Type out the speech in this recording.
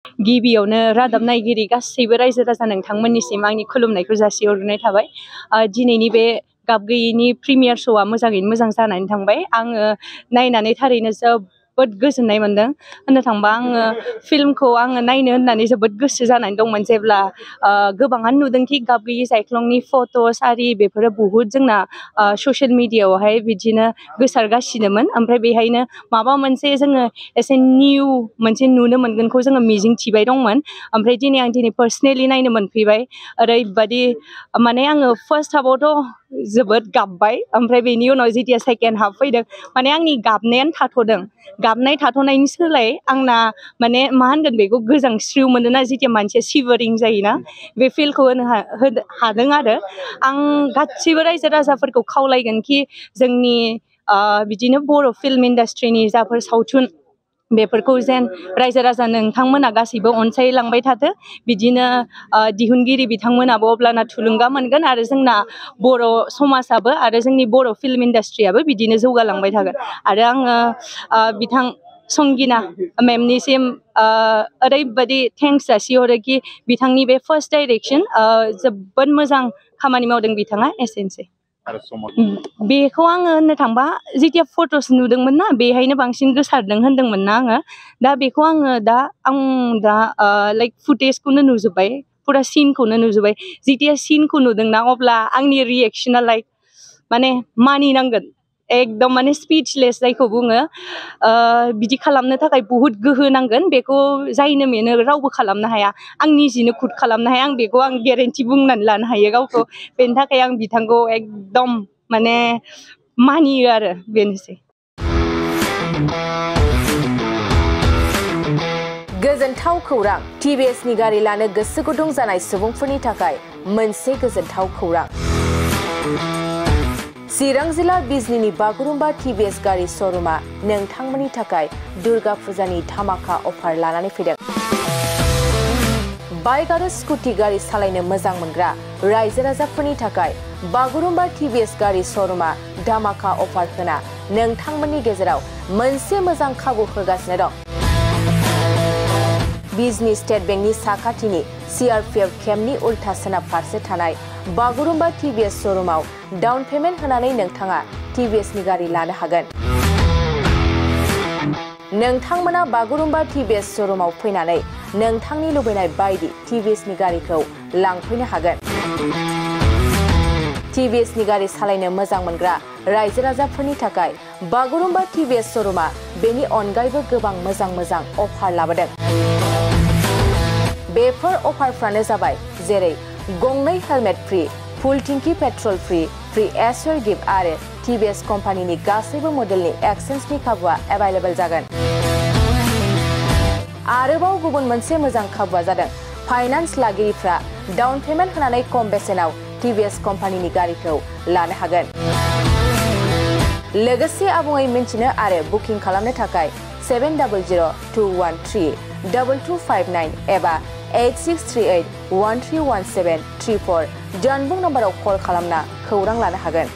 गिबियावनो रादाब नायगिरि गासैबो रायजो राजा नोंथांमोननिसिम आंनि खुलुमनायखौ जासिहरनाय थाबाय। दिनैनि बे गाब गैयैनि प्रिमियार श'आ मोजाङैनो मोजां जानानै थांबाय। आङो नायनानै थारैनो जोबोद गोजोननाय मोन्दों। होननो थांबा आङो फिल्मखौ नायनो होननानै जोबोद गोसो जानानै दंमोन जेब्ला गोबाङानो नुदोंखि गाब गैयै जायख्लंनि फट'स आरि बेफोरो बुहुद जोंना ससियेल मिडियायावहाय बिदिनो गोसारगासिनोमोन। ओमफ्राय बेहायनो माबा मोनसे जोङो एसे निउ मोनसे नुनो मोनगोनखौ जोङो मिजिं थिबाय दंमोन। ओमफ्राय आं दिनै पार्सनेलि नायनो मोनफैबाय। ओरैबादि माने आङो फार्स्ट हाफावथ' जोबोद गाबबाय। ओमफ्राय बेनि उनाव जेथिया सेकेन्ड हाफ फैदों माने आंनि गाबनायानो थाथ'दों। गाबनाय थाथ'नायनि सोलाय आंना माने मा होनगोन बेखौ गोजांस्रिउ मोनोना जेथिया मानसिया सिभारिं जायोना बे फिलखौ होनो हादों आरो। आं गासिबो रायजो राजाफोरखौ खावलायगोन कि जोंनि बिदिनो बर' फिल्म इन्डास्ट्रिनि जाफोर सावथुन बेफोरखौ जेन रायजो राजा नोंथांमोना गासैबो अनसायलांबाय थाथो। बिदिनो दिहुनगिरि बिथांमोनाबो अब्लाना थुलुंगा मोनगोन आरो जोंना बर' समाजाबो आरो जोंनि बर' फिल्म इन्डास्ट्रियाबो बिदिनो जौगालांबाय थागोन। आरो आङो बिथां संगिना मेमनिसिम ओरैबायदि थेंक्स जासिहरो कि बिथांनि बे फार्स्ट डाइरेक्सन जोबोद मोजां खामानि मावदों बिथाङा। एसेनोसै। बेखौ आङो होननो थांबा जेथिया फट'स नुदोंमोन ना बेहायनो बांसिन गोसारदों होन्दोंमोन ना आङो। दा बेखौ आङो दा लाइक फुटेजखौनो नुजोब्बाय। फुरा सिनखौनो नुजोब्बाय। जेथिया सिनखौ नुदोंना अब्ला आंनि रिएक्सना लाइक माने मानिनांगोन एकदम माने स्पिचलेस जायखौ बुङो। बिदि खालामनो थाखाय बुहुत गोहो नांगोन। बेखौ जायनो मेनो रावबो खालामनो हाया। आं निजिनो खुद खालामनो हाया। आं बेखौ गेरेन्टि बुंनानै लानो हायो गावखौ। बेनि थाखाय आं बिथांखौ एकदम माने मानियो आरो बेनोसै। गोजोनथाव खौरां। टिभिएसनि गारि लानो गोसो गुदुं जानाय सुबुंफोरनि थाखाय मोनसे गोजोनथाव खौरां। चिरां जिल्ला बिजनीनि बागुरुम्बा टिभिएस गारि श'रुमा नोंथांमोननि थाखाय दुर्गा फुजानि धामाका अफार लानानै फैदों। बाइक आरो स्कुटि गारि सालायनो मोजां मोनग्रा रायजो राजाफोरनि थाखाय बागुरुम्बा टिभिएस गारि श'रुमा धामाका अफार होना नोंथांमोननि गेजेराव मोनसे मोजां खाबु होगासिनो दं। बिजनी स्टेट बेंकनि साखाथिनि CRPF केम्पनि उल्था सोनाब फारसे थानाय बागुरुम्बा टिभिएस श'रुमाव डाउन पेमेन्ट होनानै नोंथाङा टिभिएसनि गारि लानो हागोन। नोंथांमोना बागुरुम्बा टिभिएस श'रुमाव फैनानै नोंथांनि लुबैनाय बायदि टिभिएसनि गारिखौ लांफैनो हागोन। टिभिएसनि गारि सालायनो मोजां मोनग्रा रायजो राजाफोरनि थाखाय बागुरुम्बा टिभिएस श'रुमा बेनि अनगायैबो गोबां मोजां अफार लाबोदों। बेफोर अफारफ्रानो जाबाय जेरै गंनै हेलमेट फ्रि, फुल टिंकि पेट्रल फ्रि एसर गिफ्ट आरो टिभिएस कम्पानिनि गासैबो मडेलनि एक्सचेन्जनि खाबुआ एभेलेबल जागोन। आरोबाव गुबुन मोनसे मोजां खाबुआ जादों फाइनान्स लागिरिफ्रा डाउन पेमेन्ट होनानै खम बेसेनाव टिभिएस कम्पानिनि गारिखौ लानो हागोन। लोगोसे आबुङै मिन्थिनो आरो बुकिं खालामनो थाखाय 7002132259 एबा 8638131734 जानबुं नम्बराव कल खालामना खौरां लानो हागोन।